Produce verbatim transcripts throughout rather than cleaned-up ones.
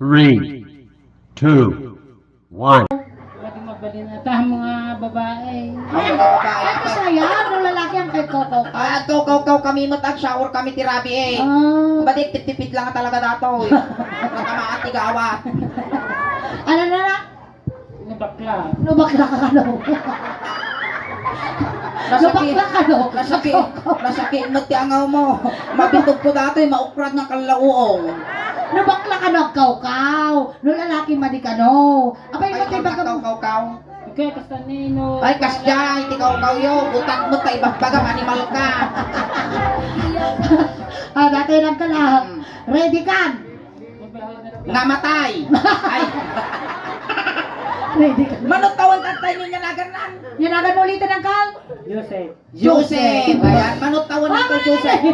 Three, two, one. Pwede mabalin ata ang mga babae. Ang mga babae. Ay, kasaya, no lalaki ang kay Coco. Ah, agkawkawkaw kami met, ag-shower kami ti rabii, eh. Ah. Badik, tiptipid lang talaga dato, eh. Natamaan ti gawat. Ano na na? Nabakla. Nabakla ka, ano? Nasaki-, Nabakla ka, no? Nasaki-, nasaki met ti angawmo. Mabitog ko datoy, maukrad nga kallauong. Nabakla ka, no? Agkawkaw. No lalaki, madi ka, no? Apay, ay, mo ti ang bagam- kawkawkaw. Okay, kasta ni, no? Ay, kasdiay, ti kawkawyo. Utak mo, ta ibagbagam, animal ka. Ah, dati lang ka na. Mm. Ready ka? Nga matay. Ay. Ready ka? Manut tawen tattay ni nyanagan nan. Nyanagan mo ulit ang kal? Joseph. Joseph. Joseph. Ayan, manut tawen. Ah, ito, Joseph.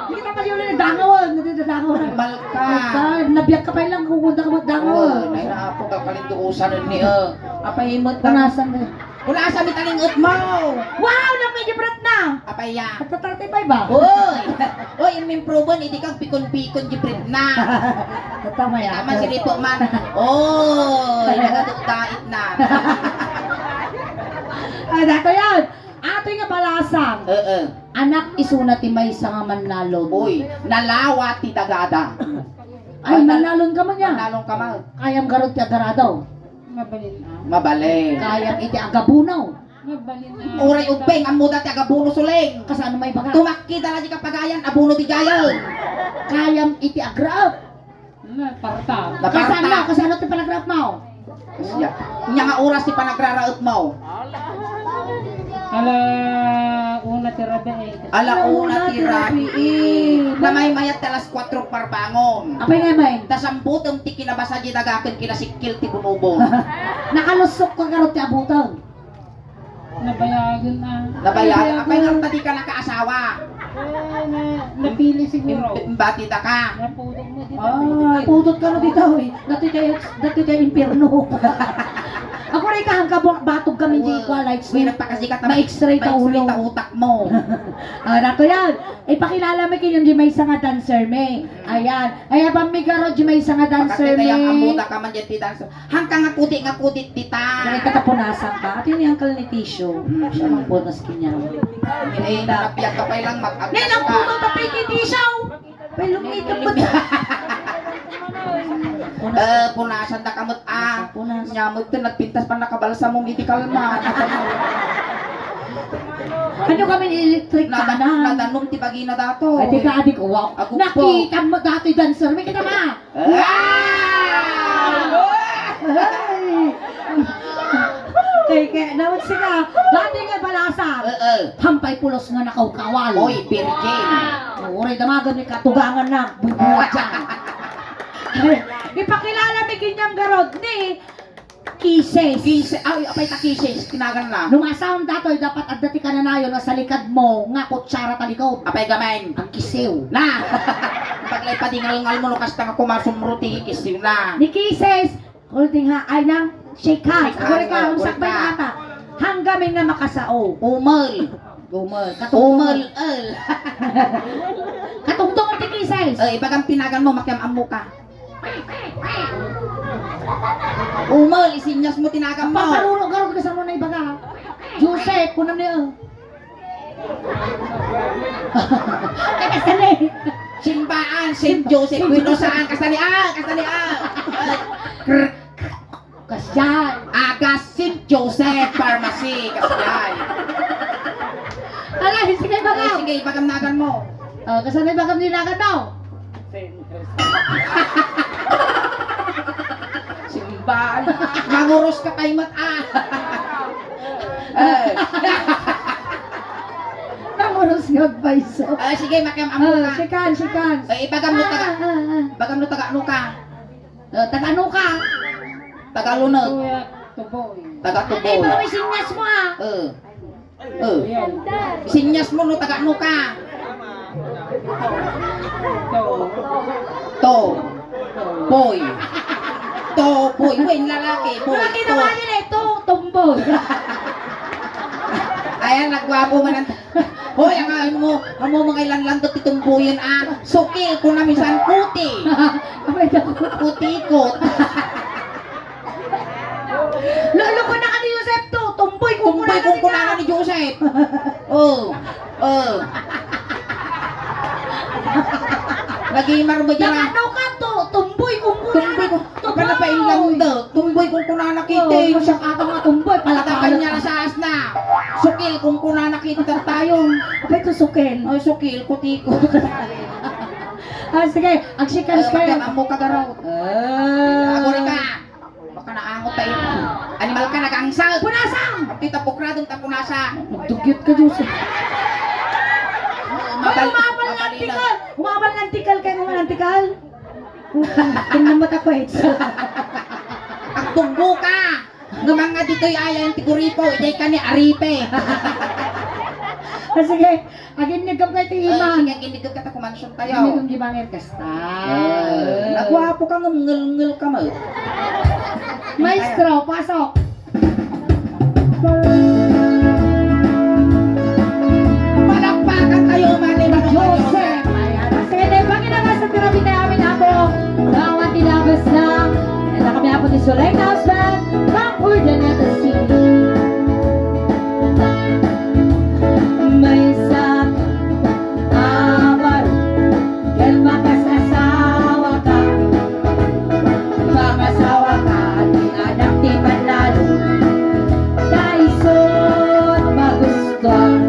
Hindi ka pa yun, nadangawan. Nadadangawon. Malka. Ay, nabiyak ka pa lang, kukunda ka magdangawan. Oo, nay, naapo ka kalinduusan ni, eh. Apay, imot ka. Punasan na. Punasan mi taling-et mo. Wow, nang may gibrat na. Apay, ya. At thirty-five ba? Uy! Uy, imimproven, idi kang pikon-pikon, gibrit na. Tama ya. Tama, siripo man. Uy, nagadukdait na. Ah, dato yan. Atoy nga balasang. Ee. Anak isuna ti maysa nga mannalon. Uy, nalawa ti dagada. Ay, ay, nal-, mannalon ka man ya. Mannalon ka man. Kayam garud ti agaradaw. Mabalin, ah. Mabalin. Kayam iti agabunaw. Mabalin, ah. Uray ubbing, ammoda ti agabuno suling. Kasano maibaga? Tumakki dala di kapagayan, abuno ti jayan. Kayam iti agraep. Naparta. Naparta. Kasano? Kasano ti panagraep mo? Siya. Nya nga oras ti panagraraep mo? Ala una ti rabii. Ala una ti rabii. Namaymayat ti alas kuatro parbangon. Apay nga may? Ta sambutem ti kinabasa di daga ken kinasikkil ti bunubon. Nakalusok ka garud ti abuteng. Nabayagen, ah. Nabayagen. Apay nga ta di ka nakaasawa? Eh, na, napili siguro. Im-, imbati da ka. Napudot mo dito. Ah, pudot ka na dito, eh. Dati kay, dati kay impyerno. Ako rin ka, hangka bu-, batog kami di ko, like, uy, nagpakasikat na ma-X-ray ta ulo. Ma-X-ray ta utak mo. Ah, dato yan. Ipakilala mi kenyo di maysa nga dancer mi. Ayan. Ay, abang mi garud di maysa nga dancer mi. Makatitayang amuda ka man dyan ti dancer. Hangka nga kudi, nga kudi dita. Dahil katapunasan ka. Ati ni Uncle ni Tisyo. Mm. Siya mang punas kanya. Eh, nanapiag ka pa ilang mag-agkas ka. Nagpuno ka pa ni Tisyo. Pay, lumitom mo. Eh, punasan da kamot, ah. Punas. Nyamot to, nagpintas pa nakabalsa mo, medical man. Ano kami ni electric na, na, na? Nadanom ti bagina dato. Ay, di ka, adik, wow. Nakita mo dati dancer, may kita ma. Ah! Ay! Kay, kay, nawag sila. Dati nga balasa. Oo. Hampay pulos nga nakawkawal. Oy, virgin. Uray, damagan ni katugangan na. Bubuhat dyan. Ipakilala mi kanyang garod ni Kisses. Kisses. Ay, apay ta kisses, kinagan na. Lumasaon datoy, dapat adda ti kananayon nga salikad mo nga kutsara talikod. Apay gamin. Ang kisiw. Na! Paglaypa di ngalngal mo, no, kasta nga kumasumro ti kisiw na. Ni Kisses, holding ha, ay nang shake hands. Shake hands, agora ka, oh, ang sakbay na ata. Hanggamin nga makasao. Umel. Umel. Katungtong. Umel, el. Katungtong ti Kisses. Eh, ibagang tinagan mo, makiam-ammo ka. Umel, isinyas mo tinagan mo. Paparuno garud kasano na ibaga. Joseph, kunam niya. Ay, kasali. Simbaan, Saint Joseph. Uy, no, saan? Kasali, ah, kasali, ah. Kasyan. Aga Saint Joseph Pharmacy, kasyan. Ala, sige, ibaga. Ay, sige, ibagam nagan mo. Oh, kasano ibagam ni nagan mo? Simbahan. Manguros ka kay mat, ah. Eh. Manguros nga agpayso. Ah, sige, makiam-ammo ka. Ah, sikan, sikan. Eh, ibagam no taga, ah, ah, ah. Ibagam no taga ano ka? Eh, taga ano ka? Taga Lunod. Kuya, Tuboy. Taga Tuboy. Ay, pero isinyas mo, ah. Eh. Oh. Isinyas mo no taga ano ka? To. To. Boy. To, boy. Wen, lalaki. Boy. Lalaki to. Naman yun eh. To, tomboy. Ayan, nagwapo man ang, hoy, ang, ano mo, amo mga ilanlantot ti tumboyen, ah. Sukil, kuna minsan, kuti. Abay, naku. Kutikot. Lolo ko na ka ni Joseph to. Tumboy ko Tumboy kuna kung na kunana ni Joseph. Oh. Oh. Nagimar mo dyan, ah. Nagano ka to? Tumboy kung kuna Tumboy na. Kung, apa na pa in lang da? Tumboy kung kunana kita, eh. Oh, siya ka nga tumboy. Palatakan niya na sa asna. Sukil kung kunana kita tayo. Apa ito sukil? Oh, sukil, kutiko. Ah, sige. Agsikan Ay, kayo. Amo ka garo. Ah. Aguri ka. Baka naangot tayo. Animal ka, nagangsal. Punasan! At kita pukradong ta punasan. Nagdugyot ka, Diyos. Ay, Mabal-, umabal ng mabalinan. Tikal! Umabal ng tikal kayo ng tikal! Tingnan mo ta, kwet. Agtugbo ka! Nga mga dito'y ayan ti Guripo, iday ka ni Aripe. Ah, sige. Aginnigam kayo ti Ay, iman. Sige, aginnigam ka ta kumansion tayo. Aginnigam di bangir kasta. Ah, nagwapo ka, ngumngulngul ka mo. Maestro, pasok. Palakpakan tayo, Manny Manong Joseph. Ayan. Sige, tayo, bangin na nga sa tirabi tayo, amin, apo. Dawan ti labas na. Ito kami, apo, ni Soleil House Band. Bang Urdaneta City. Maysa ka a baro, ket makasasawa ka. Makasawa ka, ti anak ti panlalo. Ta isut magustuan.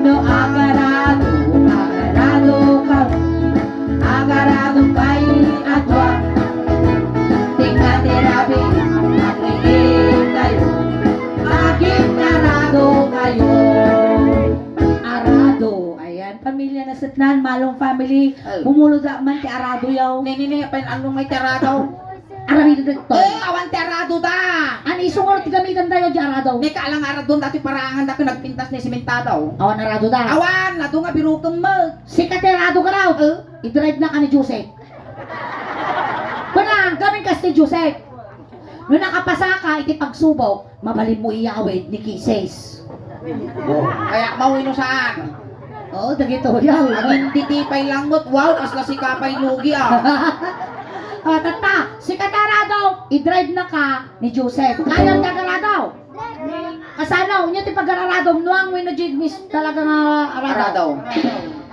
No agarado, agarado ka. Agarado kay adua. Tingga ti rabi, agriing kayo. Akin arado kayo. Arado. Ayan, pamilya na setnan, Malong family. Oh. Bumulod man ti arado yaw. Nini, nini, pa in-, ano may ti arado? Arado dito. Eh, awan ti arado da. Ano isungor ti gamitan tayo di arado? May kaalang arado dati parangan dati nagpintas ni simentado. Awan arado da. Awan, adu nga birukem mo. Sika ti arado ka raw. Eh? I-drive na ka ni Joseph. Kuna, gamin kas ti Joseph. No nakapasaka iti pagsubok, mabalinmo iyawid ni Kises. Oh, kaya mawino saan? Oo, dagito yaw. Agin diti pay langmot, wow, kasla sika pay lugi, ah. Ah, tatta, sika ti arado, i-drive na ka ni Joseph. Kayam ti agarado. Kasano, unya ti pagararadom, nuang wenno jigmis talaga nga arado? Arado.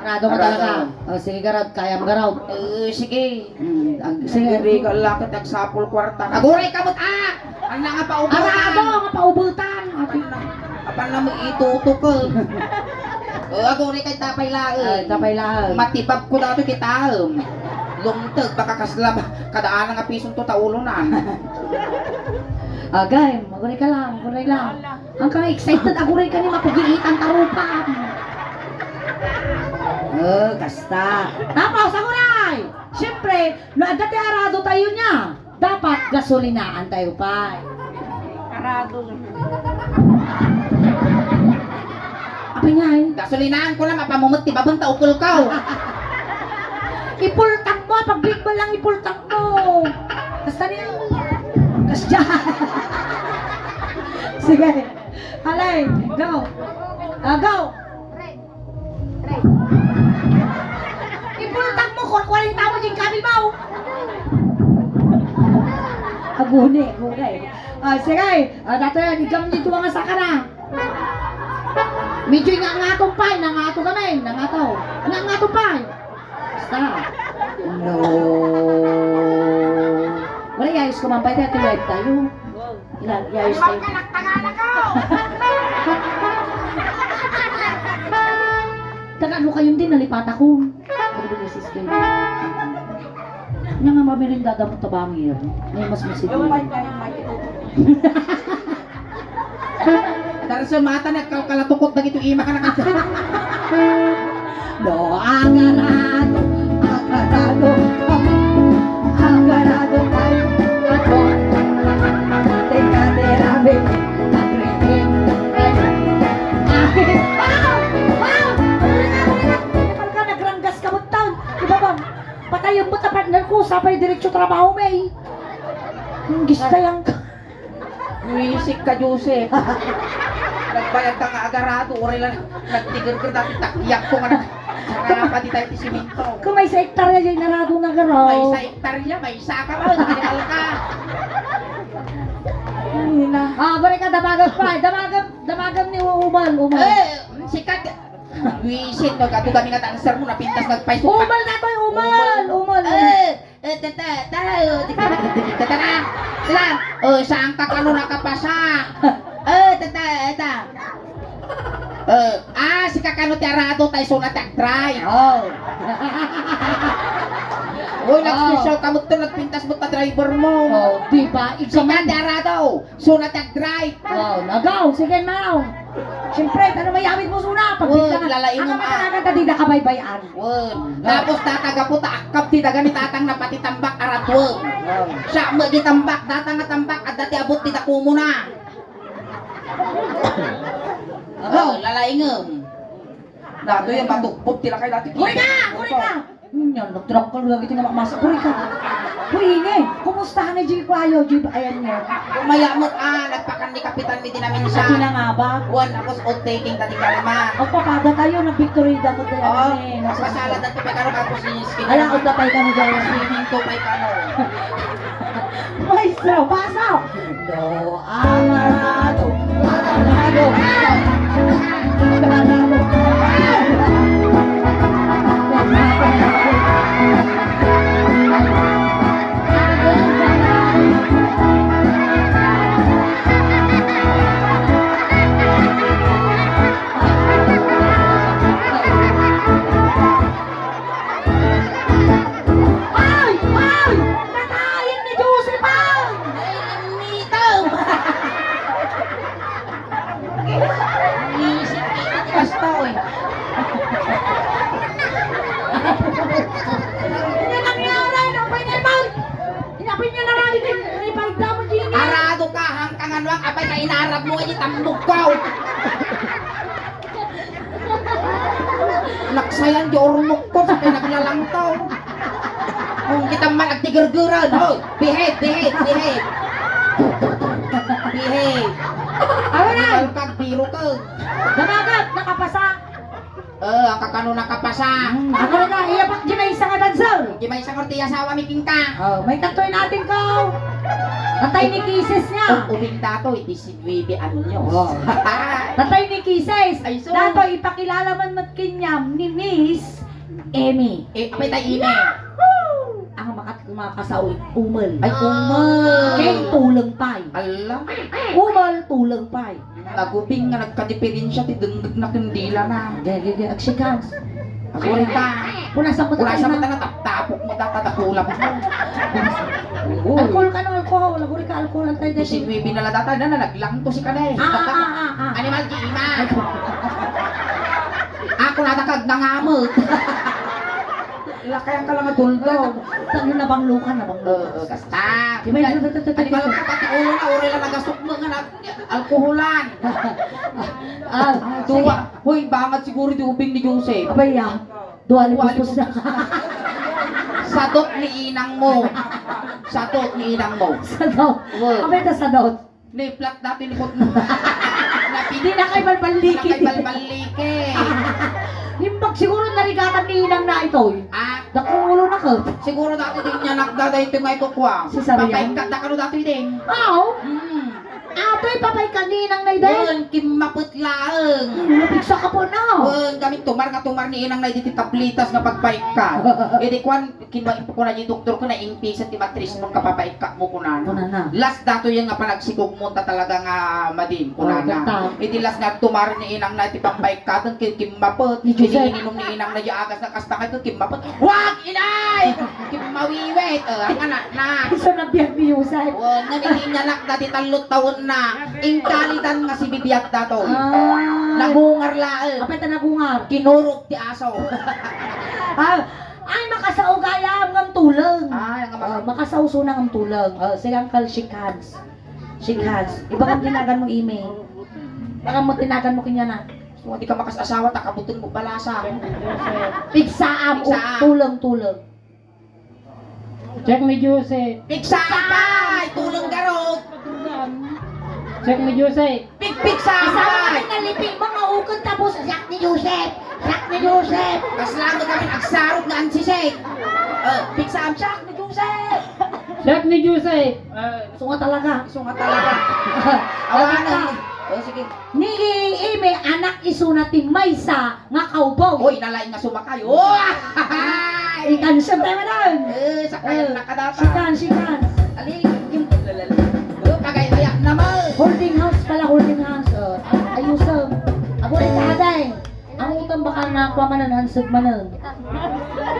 Arado nga talaga. Arado. O, sige, garad, kayam, garad. Eh, sige. Mm, ag-, sige. Hindi ka lakit, agsapul kwarta. Aguray ka, buta! Ang nga paubutan. Arado nga paubutan. Apan na, apan na mo itutukol. O, aguray kay tapay laeng. Ay, tapay laeng. Matibag ko dati kita, em. Lumteg, baka kasla, kadaan nga pison to taulonan. Agay, aguray ka lang, aguray lang. Ang kang excited, aguray ka ni mapugiitan tarupa. Oh, kasta. Tapos, aguray! Siyempre, no adda ti arado tayo niya, dapat gasolinaan tayo pa. Arado. Apa nga eh? Gasolinaan ko lang, mapamumot ti babon ta ukol ka, oh. Ipultak mo, pag-big ball lang ipultak mo. Basta ni, basta. Sige. Alay, go. Ah, go. Ipultak mo, kwarkwaring tamo din kami mo. Aguni, aguni. Ah, sige. Ah, dati, igam dito mga sakana. Medyo nga nga itong pay, nga nga ito kami, nga nga ito. Nga nga itong pay. Basta. No. Wala, iayos ko man pa, ito, live tayo. Ila, iayos tayo. Taga ano kayo din, nalipata ko. Ano ba, misis ko? Nga nga, mamiling dadamot tabangir. May mas masipili. Tara sa mata, nagkalkalatukot na gito, ima ka na ka. No, agarado, agarado, agarado kay ato. Teka, terabe, agriin, ay, ah, ah, ah, nagranggas ka mo taon. Di ba, bang, patayon mo ta, partner ko, sapay diretso trabaho, may. Ang gistayang ka. Wisik ka, Joseph. Nagbayad ka nga agarado, uray lang nagtigerger dati takyak ko nga nag-, sarapa di tayo ti siminto. Kung maysa hektarya diay narado nga agarado. Maysa hektarya, maysa ka ba? Nagkakal ka. Ay, na. Ah, balik ka, damagam pa. Damagam, damagam ni Umal, Umal. Eh, sikat. Wisit, pag ato kami nga dancer mo, napintas nagpaiso ka. Umal na to, Umal, Umal. Umal. Eh, Eh, tata, tao, tata, tata, tata, tata. Lan, oh, saan ka kano nakapasa? Eh, tata, tata. Eh, ah, sika kano ti arado tayo suna ti agdrive. Oh. Uy, nag-special ka mo to, nagpintas mo ta driver mo. Oh, di ba? Ikaw sika man ti arado. Suna ti agdrive. Oh, nagaw, sige now. Siyempre, ano may awit mo suna? Pag Uy, bigla na, lalaing ang mo, ah. Matalaga ka, di na kabaybay-an. Wen. Tapos data gapu ta akkab ti daga ni tatang na pati tambak aratwen. Siya met di tambak, data nga tambak, adda ti abot ti dakumuna. Abaw. Oh, lalaingem. Datoy, matugpot ti lakay dati. Guri ka! Guri ka! Nyan, nagtrakal lagi ti nga mamasa. Guri ka! Guri, inge! Kumusta ka na, G Kuayo? G, ayan nga. Umayamet, ah, nagpakan ni Kapitan mi dinaminsa. Sa kinangabak? Wen, tapos oath taking ta ti kalma. Agpapada tayo, nag-victory dapat tayo. Oh, eh, nasa pasala dati pa kano, tapos ni Ala, agda pay kano dyan. Tapos ni Minto pay kano. Maestro, pasok! Do, amarado, amarado. Ay! Ay! Natayen ni Joseph, ay! Ay, namitam! Nisip ko, basta, oy. Ano nangyari? Ano ba yun? Inapin niya na lang yung revive mo, Jimmy. Arado ka, hangkangan lang, apay ka inarap mo, itambog ka, oh. Naksayan, di ormok ko, sa pinaglalangtaw. Kung kita man, agtigergeran, oh. Behave, behave, behave. Behave. Ano na? Ang pagbiro ka. Damagat, nakapasa. Eh, ang kakano nakapasa. Hmm, ako na ka, iya pa, di may isa nga dancer. Di may isa nga ti asawa mi kinka. Oh, may kantoy natin ko. Patay ni Kisses niya. Kung ubing dato, iti si Nuebe anyos. Oh. Patay ni Kisses. Ay, so. Dato, ipakilala man met kaniam ni Miss Emmy. Eh, apay tay Emmy? Yahoo! Ang makat-, makasao, Umal. Ay, Umal. Ken Tuleng pay. Ala. Umal, Tuleng pay. Nagubing nga nagkadiperensya ti dengdeng na ken dila na. Ge, ge, ge, agsikan. Agurita. Punasan mo ta. Punasan mo ta, taptapok mo, tatadakulam mo. Oo. Alcohol ka no, alcohol. Agurita, alcohol ang tayo. Disinuybe na la data, na, na, naglangto si kanay. Ah, ah, ah, ah, ah. Animal di ima. Ako na ta kag nangamot. Lakay ang kalangaduldo. Ano, nabanglo ka, nabanglo ka. Oo, basta. Di ba, ito, ito, ito, ito, animal ito. Ka, pati ulo na, uri lang nagasok mo nga nag-, alkoholan. Ah, ah, duwa. Sige. Hoy, bangat siguro di ubing ni Joseph. Abay, ah. Duwa ni Duwa ni pupus na. Pupus na. Sadot ni inang mo. Sadot ni inang mo. Sadot. Wow. Abay, ta sadot. Niplat dati likod mo. Napin-, di na kay balbaliki. Di na kay balbaliki. Yung pag siguro narigatan ni inang na ito, eh. Ah. Dakong ulo na ka. Siguro dati din niya nagdaday ito nga ito kwa. Si Sarian. Papaikat na kano dati din. Oo. Hmm. Atoy, papaikat ni inang na ide. Yun, kimmapet laeng. Hmm, nabigsa ka po na. Yun, kami tumar nga tumar ni inang na ide ti tablitas nga pagpaikat. Ide kwan, Kinma-, kuna di doktor ko, naingpisa ti matris mo, kapapaikka mo, kunana. Kunana. Last dato yan nga panagsikog mo, ta talaga nga madin, kunana. Oh, iti last nga tumar ni inang na ti pampaikka, ken kin-, kimmapet, ni Joseph. Ininom ni inang na di agas na kasta kay kimmapet. Wag, inay! Kimmawiwit, oh, ang anak na. Isu na biag ni Joseph. Oh, nga ni inyanak na ti tallo taon na, ingkalidan nga si bibiag dato. Ah. Nagungar laeng. Apay ta nagungar? Kinurog ti aso. Ah, Ay, makasao gayam ngem tuleng. Ay, ang Oh, makasao suna ngem tuleng. Oh, sige, Uncle, shake hands. Shake hands. Ibagam tinagan mo, Imi. Ibagam mo tinagan mo, kinyana. Kung di ka makas-asawa, ta kabuteng mo balasa. Pigsaam, Pigsaam. Tuleng, tuleng. Check ni Jose. Pigsaam pa! Ay, tuleng garog! Check ni Jose. Pigsa, asawa kami nga lipi, mga ukod tapos, siak ni Joseph! Siak ni Joseph! Kasla mo kami agsarot nga ansisek. Eh, pigsa, siak ni Joseph! Siak ni Joseph! Eh, isu nga talaga. Isu nga talaga. Awanen. Oh, sige. Ni Amy, anak isuna ti maysa nga kaubaw. Oy, nalaing nga sumakay. Oh! Ikan siya tayo na. Eh, sakayan na kadata. Sikan, sikan. Ali, yung paglalala. Oh, kagay-aya naman. Holding hands pala, holding hands. Oh, ayusan. Ago, ikaw, aday. Ang utang baka nakuha manen, hansag manen.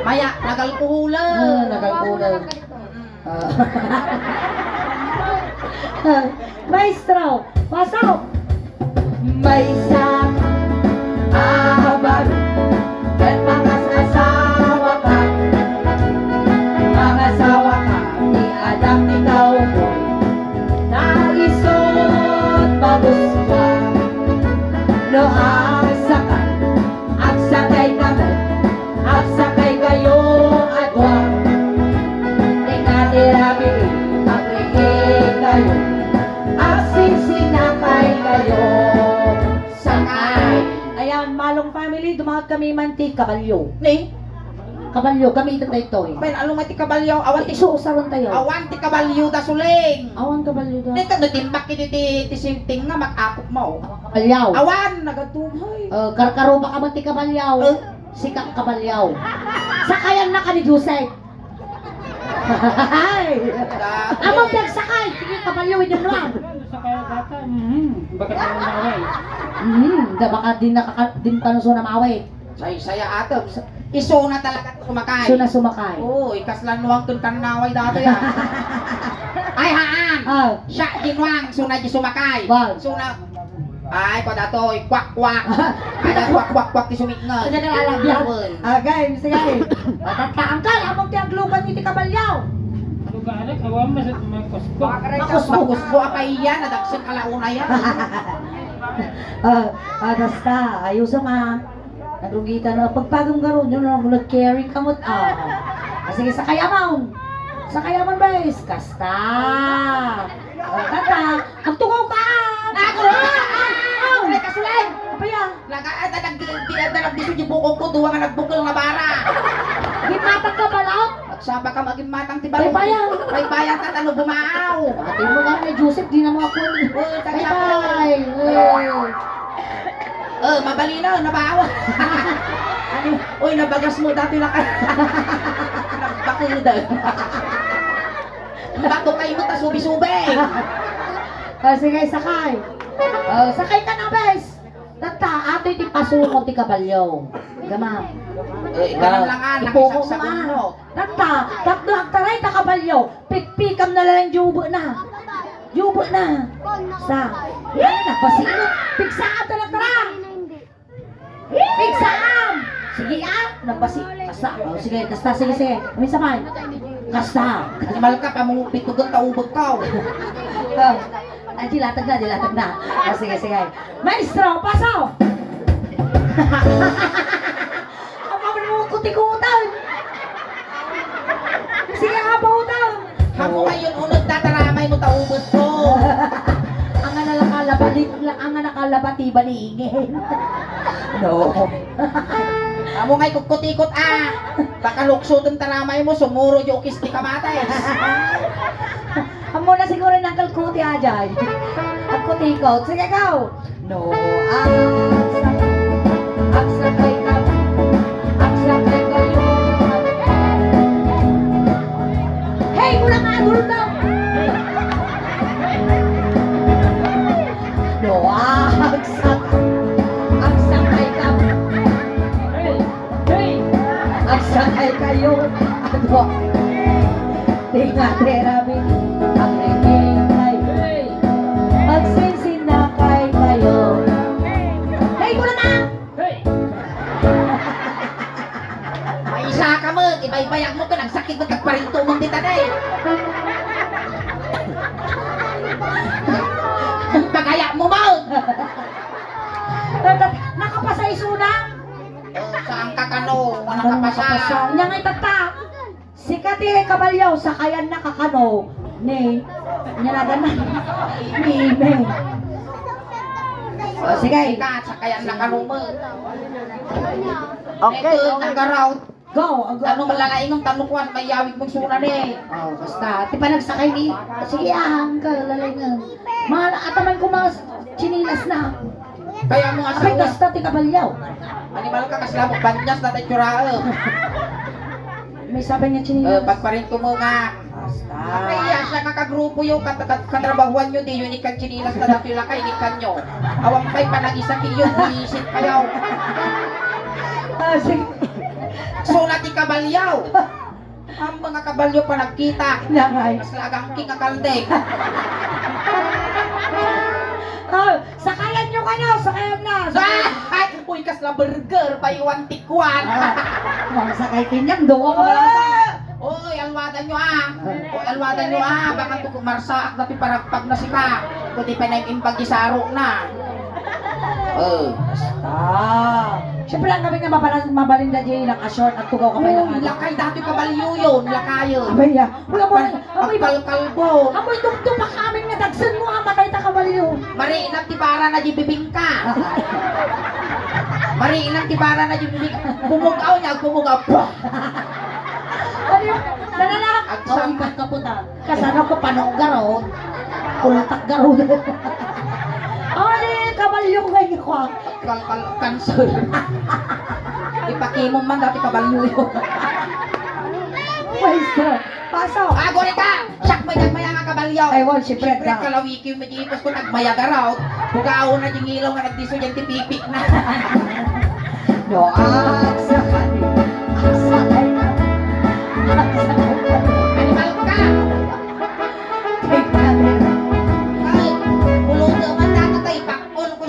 Maya, nagalkuhulan. Ah, nagalkuhulan. Ah. Maestro, pasok! Maysa ka, abaru, ket mangasawa ka. Mangasawa ka, ni anak ni Cowboy. Naisut magustuhan. No agsakay, agsakay kami, agsakay kayo a dua. Tika ti rabi, agriing kayo, agsinsinakay kayo. Sakay. Ayan, Malong family, dumaot kami man ti kabalyo. Ni? Kabalyo, gamitan daytoy. Pen, ano nga ti kabalyo? Awan ti Isu, usaron tayo. Awan ti kabalyo da, Suling. Awan kabalyo da. Dito, natimbak iti ti, ti sinting nga mag-akop mo. Kabalyaw. Awan, nagadumay. Eh, karkaruba ka man ti kabalyaw. Eh? Sika kabalyaw. Sakayan na ka ni Joseph. Ay! Amo, piagsakay! Sige, kabalyaw, inyam lang. Sakay data. Mhm. Bakit naman naway? Mhm. Da, baka di nakaka-, di mo kanuso na maway. Saysaya atem. Isuna talaga ti sumakay. Isuna sumakay. Oo, ikas lan nuang ken kannaway datoy, ah. Ay, haan. Ah. Siya di nuang, isuna di sumakay. Bag. Isuna, ay, kua datoy, kwak, kwak. Ay, da, kwak, kwak, kwak, ti sumiknget. Sige, kalalabihan. Awen. Ah, game, sige. Matattaangkal, among ti aglugan iti kabalyaw. Ano ka, anak? Awan, mas-, makuspo. Makuspo. Makuspo, apa iyan? Nadagsel ka launa yan. Ah, ah, basta, ayos ang, ah. Nagrugitan na. Pagpagam garud, yun, nag-, nag-carry ka mo't, ah. Ah, sige, sakay amon. Sakay amon, guys. Kasta. Oh, tata, agtungaw ka. Nagro! Ah! Ay, kasulay! Apa yan? Laga, ay, tadag-, di, di, tadag-, di, di, bukog ko, duwa nga nagbukel nga bara. Di patak ka pala? Nagsaba ka, maging matang ti balon. Paypayang. Paypayang ka, tano bumaaw. Ate mo nga, may Joseph, di na mo ako. Oh, tagsa ko. Paypay. Oh. Oh, mabalino, nabawa. Ano? Uy, nabagas mo dati na ka. Nagbakudan. Bago kayo mo, ta subi-subi. Oh, sige, sakay. Oh, sakay ka na, bes. Tatta, ato iti pasungo ti kabalyo. Gama. Eh, ikaw lang, ah, ipuko nakisaksagon mo, ah. Tatta, tapno agtaray ta kabalyo, pikpikam na lang di ubekna. Di ubekna. Sa, yan, nagpasino. Pigsaam ta nagtara. Pigsaam. Sige, ah, nagpasi-, kasta. Oh, sige, kasta, sige, sige. Kami sabay. Kasta. Animal ka, pamupitugan ta ubek ka, oh. Oh. Ay, dilatag na, dilatag na. Ah, sige, sige. Maestro, paso! Ang paman mo kutikutan! Sige, apaw daw! Ako ngayon, unod tataramay mo, taubos ko! Ang nga nakalabati, ang nga nakalabati, balingin. No. Amo ngay kutkutikot, ah! Baka luksutan taramay mo, sumuro di ukis ti kamatis. Amo na siguro ng kalkuti, ajay. Agkutikot. Sige, go! No, agsakay, agsakay ka, agsakay kayo. Hey, mula ka, gulda! No, agsakay, agsakay ka. Hey, hey. Agsakay kayo. Ano? Tingnan, terapi. Ang ringin kayo. Hey. Agsinsinakay kayo. Hey, ko naman! Hey! Maisa ka mo, ibaybayag mo ka, nagsakit mo, tagparinto mo, di tanay. Pagaya mo, mo! Nakapasa isuna? Oh, saan ka kano? Ano nakapasa? Nakapasa? Inya nga itatta. Sika ti kabalyaw, sakayan na kakano ni, niya na gana. Ni Ime. O, sige. Sika, sakayan na kano mo. Okay, Ito, okay. Nagaraw. Go, go. Ano malalaingon, tano kuan, mayawig mo suna ni. O, basta, ti panagsakay ni. Sige, ahang ka, lalaingon. Mahal, ataman ko mas chinilas na. Kaya mo nga Apay, sa kasta ti kabalyaw. Animal ka, kasla mo, banyas na tayo tsuraem. May sabay nga Eh, chinilas. Pagparin ko mo nga. Basta. Apay, iya siya nga kagrupo yo, kat-, kat-, katrabahuan yo, di yo inikkan chinilas na dati lakay, inikkan yo. Awang pa'y panag-isaki yo, buwisit kayo. Ah, sige. Suna ti kabalyaw. Ang mga kabalyo pa nagkita. Nangay. Mas lagang king a kaldeng. Ah, sakayan nyo kano, sakayan na. Sakayan. Ay, uy, kasla burger, baywan tikwan. Ah, mangsakay kinyang, duwa ka malasa. Ah, uy, alwadan nyo ah. Uy, alwadan nyo ah. Baka tugo marsaak dati paragpag na sika. Kundi pa na yung imbag isaro na. Oh. Ah. Siyempre, ang kami nga mabalas-, mabalinda di nakashort at tugaw ka pa Uy, yung lakay dati kabalyo yun, lakayo. Abay, ah. Wala mo, Agpal-, amoy, agpalkalbo. Amoy tugtog pa kami nga dagsen mo, ah, matay ta kabalyo. Mariinam ti bara na di bibingka. Mariinam ti bara na di bibingka. Pumugaw niya, pumugaw. Bah! Ano yun? Nanala? Agsan. Oh, ikaw kaputan. Kasano ko panong garod? Pultak garod. Oh, di, kabalyo ko ngayon ko, ah. Kal-, kal-, cancer. Ipakimo man dati kabalyo yun. Maestro, pasok. Agori ka! Siak may nagmaya nga kabalyo. Ay, well, siyempre, Siyempre, ka. Kalawiki yung medyo ipos ko, nagmaya garaw. Bugaon na yung ilaw nga nagdiso dyan, tipipik na. No, ah, sa kanya. Sa kanya. Animal ka! Ay, puluto man na ito, ipakpul ko.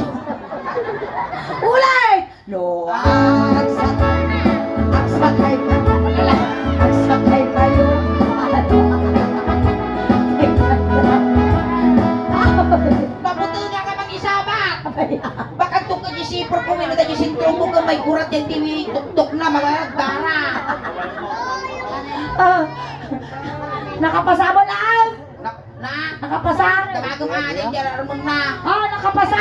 Ulit! No, agsakay, agsakay ka, agsakay kayo. Mabuti nga ka mag-isabat. Baka ito ka di sipor ko, may nagdadi sintro mo ka may gurat yan, di tuktok na, mga dara. Ah, nakapasa mo lang? Na, na? Nakapasa? Tabago nga, yan, yan, Ramon na. Ah, nakapasa?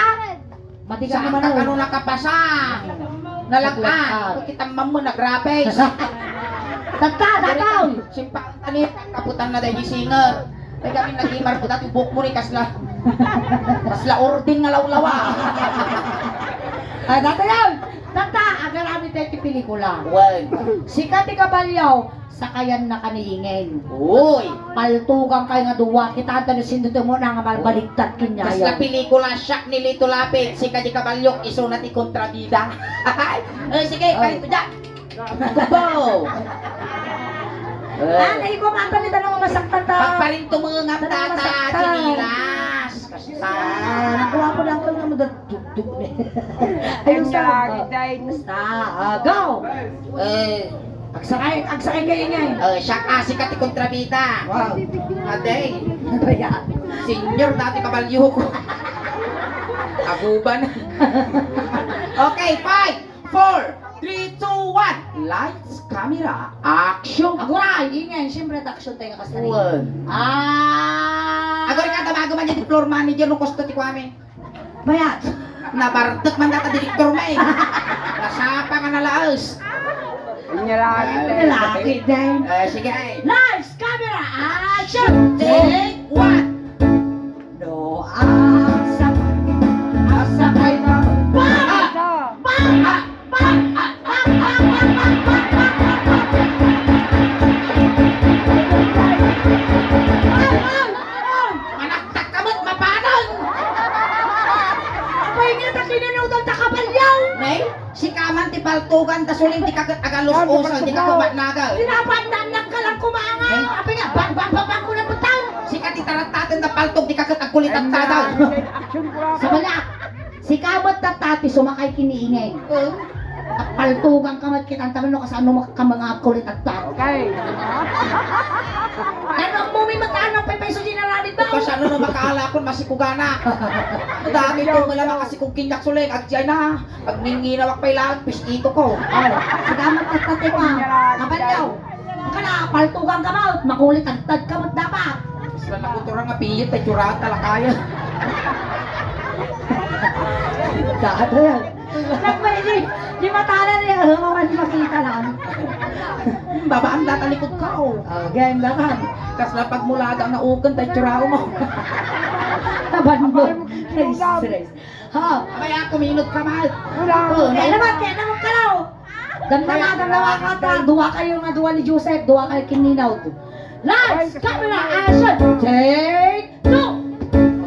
Matigas Saan naman ka ako. Kano nakapasa? Nalagkan. Nalagkan. Kung kita mamon, nagrabes. Tagka, tataw. Simpak tani, kaputan na dahil singer. Kaya kami nag-imar ko dati, buhok mo ni kasla. Kasla ordin nga lawlawa. Ah, dati yan. Tata, agarami tayo ti pelikula. Well. Sika ti kabalyaw, sakayan na kaniingen. Uy! Paltugan kayo nga duwa, kitaan tayo sinduto mo na nga malbaligtad kinyayo. Kasla pelikula, siak ni Lito Lapid, sika di kabalyok, iso na ti kontrabida. Eh, sige, Ay. Kalito dyan. Kubaw! Ah, naigo ka pa nito nang masaktan ta. Pagparinto mo nga Tanang tata, masaktan. Chinilas. Kasta. Ah, nakuha ko lang ito nga madagdugdug ni. Ayun Ang sa lagi, ba? Day. Basta, ah, go! Eh, Agsakay, agsakay kayo niya eh. Eh, siya kasi ka ti kontrabida. Wow. Ate. Ano ba yan? Senior dati kabalyo ko. Aguban. Okay, five, four, three, two, one. Lights, camera, action. Aguray, ingay, siyempre, action tayo nga kasari. One. Ah! Aguray ka, tabago man yung floor manager no kosto ti kuamin. Bayat. Nabartek man data direktor may. Nasapa nga nalaes. Lalaki din. Eh, sige, ay. Lights, camera, action! Take one. No, ang sakay, ang sakay na. Bang! Bang! Bang! Manaktak ka met, mapanang! Apay nga, ta kinunudal ta kabalyaw! Nay, sika man ti paltugan, ta suling ti kaket agalusosan, di ka kumatnagal. Dinapandan lang ka lang kumanga. Nay? Apay nga, bang, bang, bang, bang, kulang butang! Sika ti tarattaten da paltog, di ka ket agkulit at tadaw. Sabala, sika met tatta ti sumakay kiniingay. Oh. Paltugan ka met, kitan taman no kasano mak-, ka mga kulit at tadaw. Okay. Tanong mo, may mataan ang paypay so ginaramit mo. Kasano no makaala akon masikugana. Dami ko wala makasikug kinyak suling, agdiay na. Pag ninginawak pa'y laag, pistito ko. Ay, salamat sa tatay mo. Kabalyaw. Ang ka na, paltugan ka mo, makulit agtad ka mo dapat. Sila nakuturang nga piyit, ay tsuraan talakaya. Dada yan. Nagmaili. Di matanan niya. Maman makita lang. Babaan data likod ka, oh. Ah, game na kan. Kasla pagmulaga nga ukon tayo tsuraw mo. Taban mo. Race, race. Ha? Kaya kuminot ka, mahal. Wala. Oh, kaya naman, kaya naman ka daw. Damdama, damdama ka ta. Duwa kayo nga duwa ni Joseph, duwa kayo kininaw. Lights, camera, action! Take two!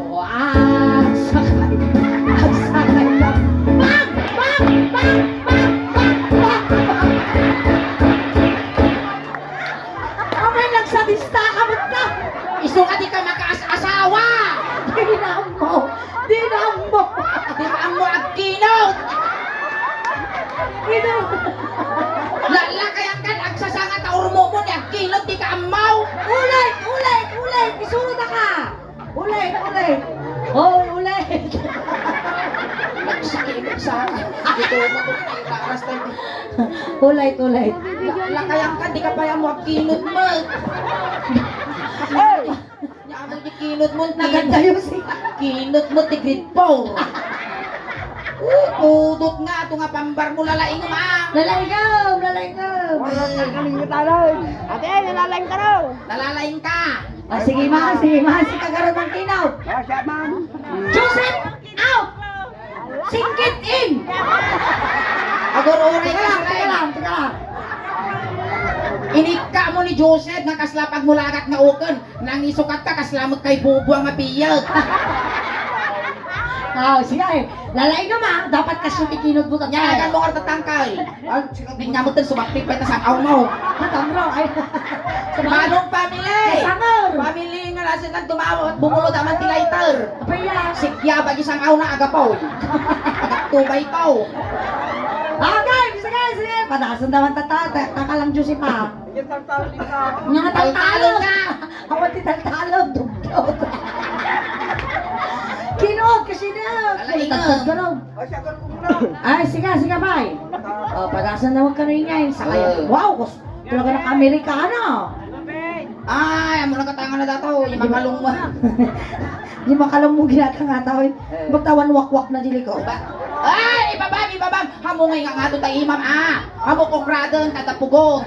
Oh, ah, sakay. Ang sakay ka. Bang! Bang! Bang! Bang! Bang! Bang! Bang! Abay, nagsadista ka, ba't ka? Isu ka di ka makaas-asawa! Di na mo! Di na mo! Di na mo agkinot! Ito! Lala kayang kan agsasanga ta urmo mo ni agkinot di ka ammaw! Ulit! Ulit! Ulit! Isurot ka! Ulit! Ulit! Hoy, ulit! Nagsakit sa akin. Ito, makukuha yung karas tayo. Ulit! Ulit! Lakayan ka, di ka pa yan mo agkinot mo. Nya mo di kinot mo, Naganda yung si- kinot mo ti grade four. Uh, pudot nga, ito nga pambar mo, lalaing mo, ah. Lalaing ka, lalaing ka. Ay. Ate, nalalaing ka raw. Nalalaing ka. Ah, sige, ma, sige, ma, si Kagaro ng Kinaw. What's up, ma'am? Joseph, out! Singkit in! Agur-uray ka, Teka lang, teka lang, teka lang. Inikka mo ni Joseph nga kasla pagmulagat nga ukon. Nangisukat ka, kasla met kay bubuang nga piyag. Ah, sige, eh. Lalaing ka, ma. Dapat kasyo ti kinudbutan. Yan, agan mo nga tatangkay. Di nga mo tan sumakti pa ita sang-aw mo. Matamro, ay. Manong family! Samor! Family nga nasa nagdumawa, bumulod aman ti lighter. Apaya. Sigya, bagi sang-aw na agapoy. Agatubay to. Okay, sige, sige. Padasan naman tata, ta-, taka lang, Josepa. Nga taltalon. Taltalon ka. Awan ti taltalon, dugdog. Kinuot kasi na. Alam, Ay, ikaw. Tagtag ka raw. Ay, siya, ganun muna. Ay, siga, siga, bay. O, pagasan na huwag ka na ingay. Sa kaya, Eh. Wow, kus-, talaga na Amerikano. Ay, amo na katangan na dataw. Yung makalong mo. Yung makalong mo ginatang nga tao, eh. Eh. Ba't tawan wakwak na dili ko? Ba-, ay, ibabam, ibabam. Hamungay nga nga to tayo, ma'am, ah. Amo kong raden, kada pugo.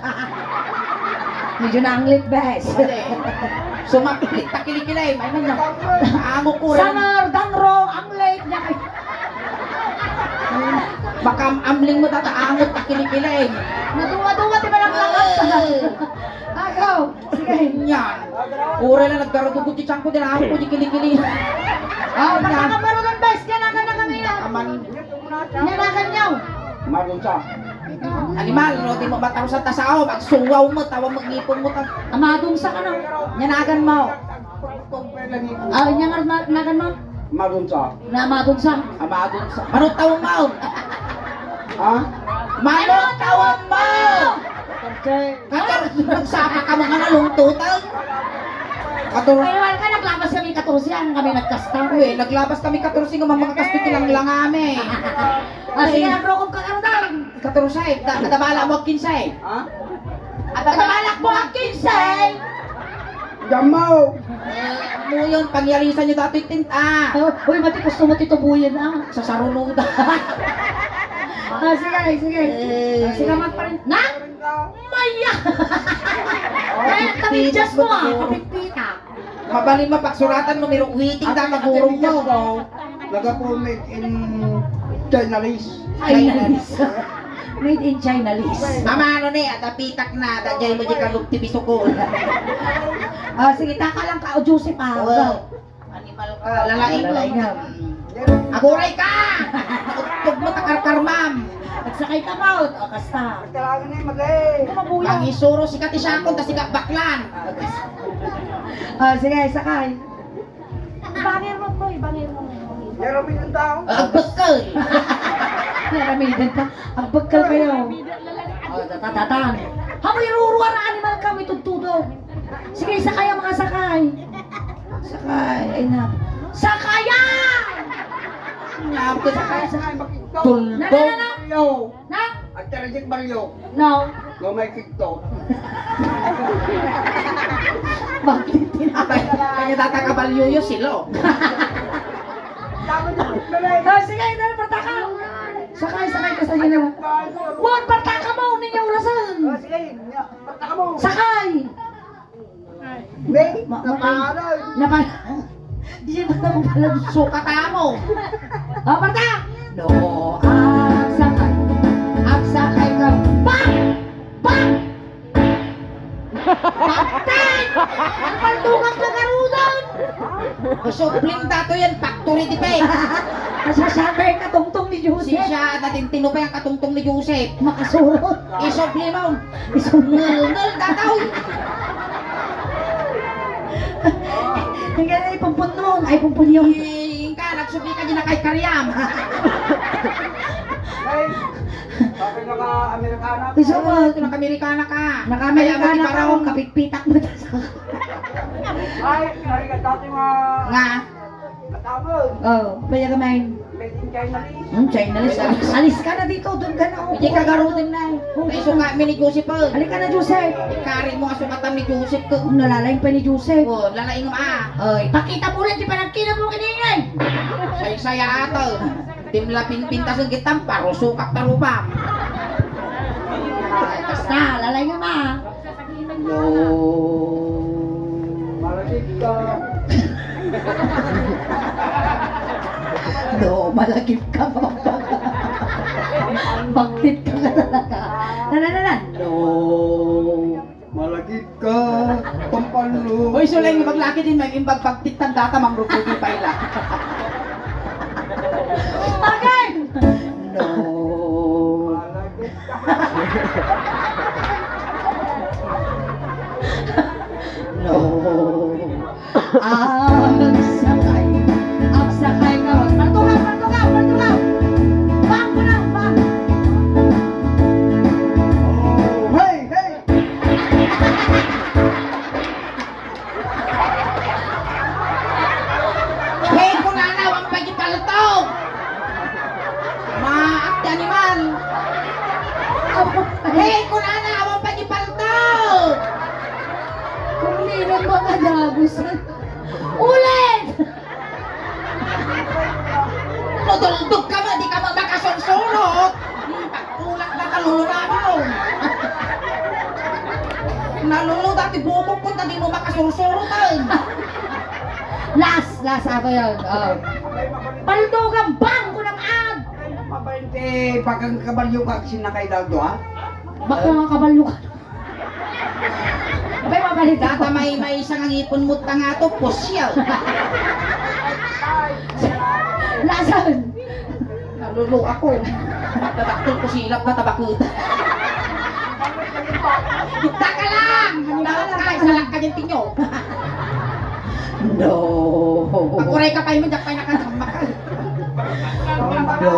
Medyo naanglit, bes. Ate, sumaplit ta kilikilay, may man na. Amo ko rin. Summer, dangro, anglit, niya kay- Baka amling mo tata, angot ta kilikilay. Naduwa-duwa, di ba lang lang? Eh. Ako, sige. Yan. Ura na nagkarudugot ti tiyan ko, di na ako di kilikili. Ah, yan. Pagkakamarunong, bes, kaya na ka na kami na. Aman. Nyanagan niyo. Madunsa. Animal, no, di mo matarusan ta sao, magsuwaw mo, tawa magngipon mo ta. Amadunsa ka na. Nyanagan mo. Ah, nyangar-, ma-, nagan mo? Madunsa. Na madunsa. Amadunsa. Manong tawon mo? Ha? Manong tawon mo? Katorse. Kator-, nagsaka ka mga nalungtutan. Kator- Pero wala ka, naglabas kami katorse, ang kami nagkasta. Uy, naglabas kami katorse nga mga kasto ti langlangami. Ah, sige, ang rokop ka karutan. Katorse, da-, kadabala mo kinse. Ha? At kadabala mo kinse. Damo. Eh, mo yun, pangyarisan nyo dati tinta. Oh, uy, mati gusto mo titubuyan, ah. Sa sarunuda. Ah, sige, sige. Eh. Ah, sige, magparin-, na? Maya! Kaya kami just mo, ah, kapitpita. Mabalin mo, pagsuratan mo, niro-, waiting Ang data ating gurong mo. Diyos ko, nagapo made in Chinese. Chinese. Made in Chinese. Mama, ano ni, ada pitak na, ada jay mo di ka lugti bisukol. Ah, sige, taka lang ka, o Joseph, ah. Oo. Animal ka, lalaing mo. Lalaing nga. Aguray ka! Utog mo, takarkar, ma'am. Nagsakay ka, ma'am. O, kasta. Kailangan na yung mag-, Ang isuro, sikat isakon, tas sikat baklan. Ah, sige, sakay. Ibangir mo po, ibangir mo. Pero may tao. Agbakal. Naramidan ka. Agbakal kayo. O, tatatatan. Hamoy ruruar animal kami, tudtudo. Sige, sakay ang mga sakay. Sakay, ay na. Sakayan! Sakay, sakay, makikita. Tuldo. Na, na, na, na. Yo. Na? At Tarajik Barrio. No. No, may TikTok. Bakit tinatay? Kanya tata kabalyo yo, silo. Ah, sige, dali, partaka. Sakay, sakay ka sa ginawa. Wan, partaka mo, ninyo orasan. Sakay. May Ma-, matay. Naparan. Napa-, Di ba na mo pala sukat amo? Ah, parta! No, agsakay. Agsakay ka. Bang! Bang! Patay! Ang paldukan ka garudan! Subling dato yan, factory di pa eh. Nasasabay ka tungtong ni Joseph. Siya, natin tinupay ang katungtong ni Joseph. Makasurot. Isog limon. Isog. Ngel-ngel dataw. Ang ganda ay pumpunong. Ay, pumpunyong. Ingka, nagsubi ka din na kay Karyam. Ay, bakit naka-Amerikana? Gusto mo? Ito, naka-Amerikana ka. Naka-Amerikana ka, oh, kapitpitak mo. Ay, narigat dati nga. Nga? Katamon. Oh, pwede ka main. Made in China rin. Hmm, China rin. Alis, alis ka na dito, doon ka na, oh. Hindi ka garudin na. Oh, kay suka mi ni Joseph, oh. Halika na, Joseph. Ikarin mo nga sukatan ni Joseph, oh. Nalalain pa ni Joseph. Oh, lalaing mo, ah. Oh, ipakita mo ulit, di pa nagkita mo kiningin. Saysaya ato. Timla pinpintasan kitang parusukak tarupam. Basta, lalaing mo, ah. No. Malagip ka. No, malagip ka, Papa. Baktit ka talaga. Tara, tara. No. Malagip ka. Pampalo. Hoy, Suleng, maglaki din, may imbag pagtit tanda ka, mangrugrugi pa ila. Again! No. No. Agsakay. Agsakay ka. Paltugaw, paltugaw, paltugaw. Bang ko na, bang. Hey, hey. Hey, kunana, awan pay di palto. Maak ti animal. Hey, kunana, awan pay di palto. Kung ninong mga dagos. Ulit! Nuduldog ka mo, di ka mo makasursurot. Ulak na kalulunado. Nalulu dati bukok ko, ta di mo makasursurotan. Last, last ako yun. Oh. Paldugan bang ko ng ag! Mabainte, bakang kabalyo ka, sinakay daw to, ha? Baka nga kabalyo ka. Abay, mabalik ako. Tata, may, may isang ang ipon mo, tanga to, pusyaw. Lasan? Nalulu ako. Tataktul ko silap na tabakut. Taka lang! Taka lang, isa lang ka dyan, tinyo. No. Pag-uray ka pa, yun, diyan pa, nakasamak ka. No.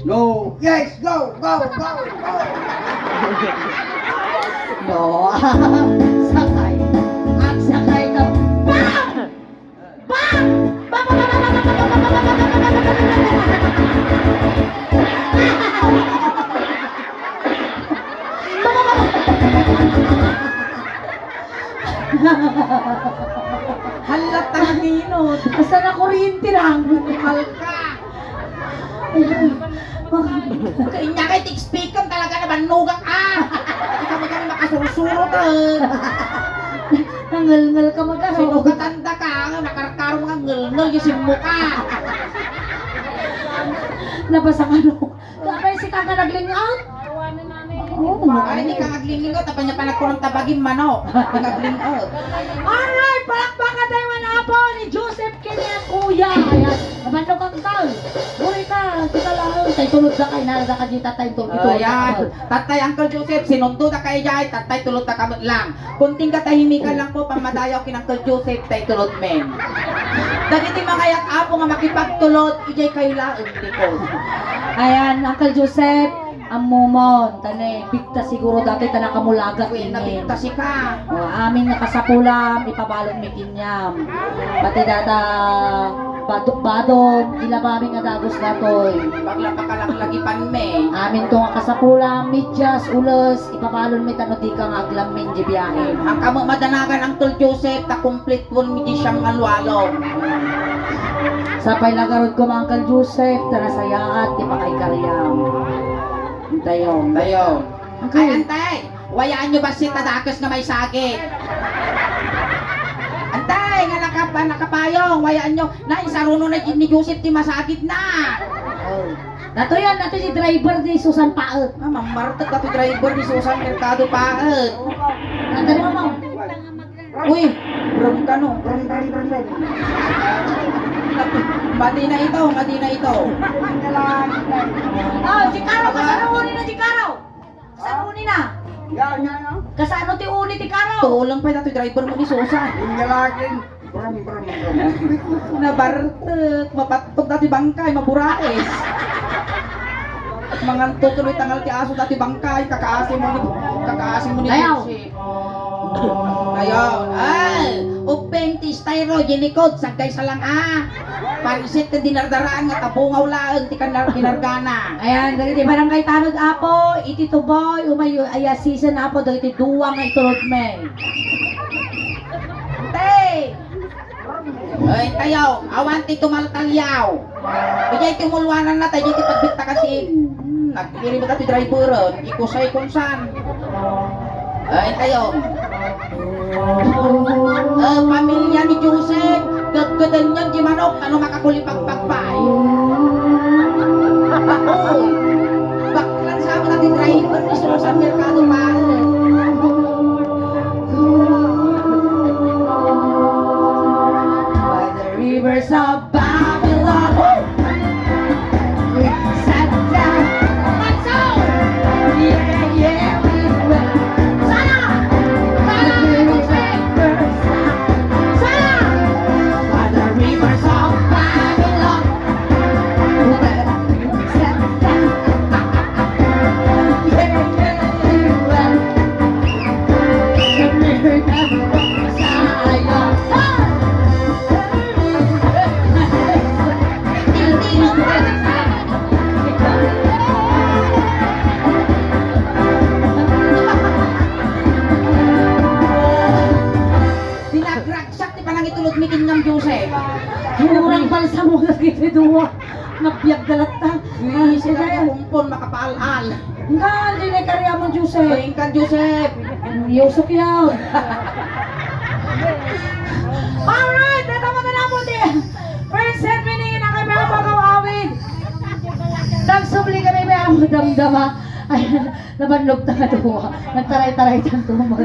No. Yes, go, go, go, go. No. Sakay. Agsakay ka. Bang! Bang! Bang! Halat na ninot. Basta na kuryente lang. Halka. Ayun. Kanya kay ti speaker talaga na bannuga ka. Di kami kami makasursuro to. Nangalngal ka magkano. Sinugatan da ka, nakarkaro mga ngalngal yung simmo ka. Nabasa ka, no? Kapay si Kaka nag-ling out? Oo, ay, hindi ka naglinlingaw, tapos niya pa nagkurang tabagin manok. Naglingaw. Alright, palakpakan tayo, mga apo, ni Joseph Kenya Kuya. Ayan, nabando kang tao. Buri ka, kita lang, tay tulod da kay, nara da ka di tatay tulod. Oh, yan. Tatay, Uncle Joseph, sinundo da kay jay, tatay tulod da kamot lang. Kunting katahimikan lang po, pamadayaw kin Uncle Joseph, tay tulod men. Dagiti mangayat apo nga makipagtulod, ijay kayo laeng likod. Ayan, Uncle Joseph, ammomon, tane, bigta siguro dati ta nakamulagat. Uy, inin. Nabigta sika. O, amin nga kasapulam, ipabalon mi kinyam. Pati data, Badog-badog, ilabami nga dagus datoy. Pagla-, pakalaglagipanmi. Aminto nga kasapulam, medyas, ules, ipabalonmi tapno dika nga aglammin di biahem. Haanka met madanagan, Uncle Joseph, ta kumplituenmi di siam nga lualo. Sapay la garud koma, Uncle Joseph, ta nasayaat ti pakaikariam. Intayo. Intayo. Ay, Uncle. Antay! Wayaanyo bassit a dakes nga maisagid. Antay, nga nakap-, nakapayong, wayaanyo. Nay, saruno na ni Joseph ti masagidna. Oh. Datoy, datoy ti driver ni Susan Paet. Ah, mammartek datoy driver ni Susan Mercado Paet. Nagdala mo. Uy, brum kano, brum, brum, brum, brum. Madi na ito, madi na ito. Oh, si Caro, kasano uni na si Caro? Kasano uni na? Yan, yan, no? Kasano ti uni ti Caro? Tulang pa datoy driver mo ni Susan. Yung lalaki, brum, brum, brum. Nabartek, mapattog datoy bangkay, maburais. Manganto tuloy tangal ti aso datoy bangkay, kakaasi mo ni, kakaasi mo ni Ayaw. Susan. Ayan. Ay, ubbing ti styro, ginikod, sagkay sa lang, ah. Pansit ken dinardaraan nga tabungaw laeng ti kanar-, kinargana. Ayan, dagiti barangay tanod, Apo, iti tuboy, umay, ay, assistant, Apo, dagiti duwa nga itulodmi. Te! Ay, tayo, awan ti tumaltalyaw. Idiay ti umulwanan na, tayo ti pagbittakan ti, hmm, nagpiri mo ti driver, ikusay kung saan. Ay, tayo. Ah, pamilya ni Joseph, gaggadanyan ti manok, ano makakulipagpagpay? Ako, baklan sa mga ti driver ni Susan Mercado pa. By the rivers of Babylon. We sat down. Let's go! Yeah, yeah, we went. Sana! Sana! Sana! By the rivers of Babylon. We sat down. Yeah, yeah, we went. Dinagragsak ti panangitulodmi ken Nang Joseph. Murang balsamo dagiti dua. Nabiag da latta. Ui, sila ti kumpon makapaal-al. Nga, di na ikariamon, Joseph. Bain kan, Joseph. Yusuf yaw. Alright, data mo na po di. First set meaning na kami ang pag-awawin. Nagsubli kami may amo damdama. Ay, nabanlog ta nga duwa. Nagtaray-taray tang tumor.